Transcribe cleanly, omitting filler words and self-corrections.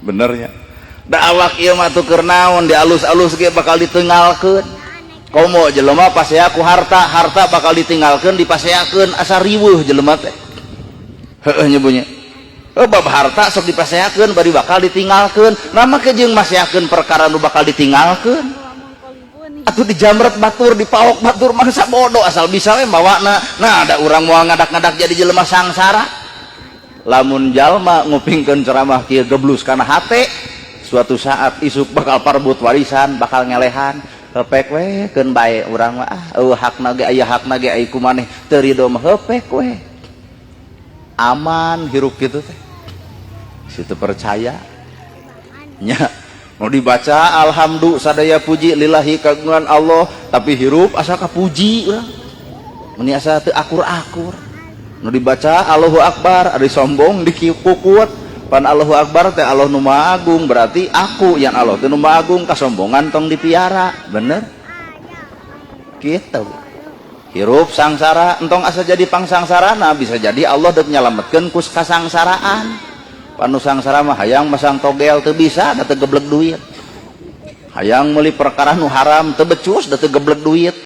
Benernya da awak ieu mah tuh keur naon, dialus-alus ge bakal ditinggalkeun. Komo jelema pasea ku harta, harta bakal ditinggalkeun, dipaseakeun, asa riweuh jelema teh. Heueuh nyebunya. Oh, bab harta sok dipaseakeun bari bakal ditinggalkeun. Nah, make jeung maseakeun perkara nu bakal ditinggalkeun. Atuh dijamret batur, dipaok batur, mangsa bodoh, asal bisa we mawana. Nah, ada urang moal ngadak-ngadak jadi jelema sangsara. Lamun jalma ngupingkeun ceramah kieu geblus kana hate, suatu saat isuk bakal parebut warisan, bakal ngelehan. Hepek we keun bae urang mah, ah eueuh hakna ge aya, hakna ge ai ku maneh teu rido mah hepek we. Aman hirup kitu teh. Situ percaya nya mau dibaca alhamdulillah sadaya puji lillahi kagungan Allah, tapi hirup asa kapuji urang meni asa teu akur-akur. Nu dibaca Allahu Akbar ari sombong dikukut, pan Allahu Akbar teh Allah nu Maha Agung, berarti aku yang Allah teh nu Maha Agung. Kasombongan tong dipiara, bener gitu. Hirup sangsara entong asa jadi pangsangsarana, bisa jadi Allah dek nyalametkeun ku kasangsaraan. Panu sangsara mah hayang masang togel teu bisa da teu geblek duit, hayang meuli perkara nu haram teu becus da teu geblek duit.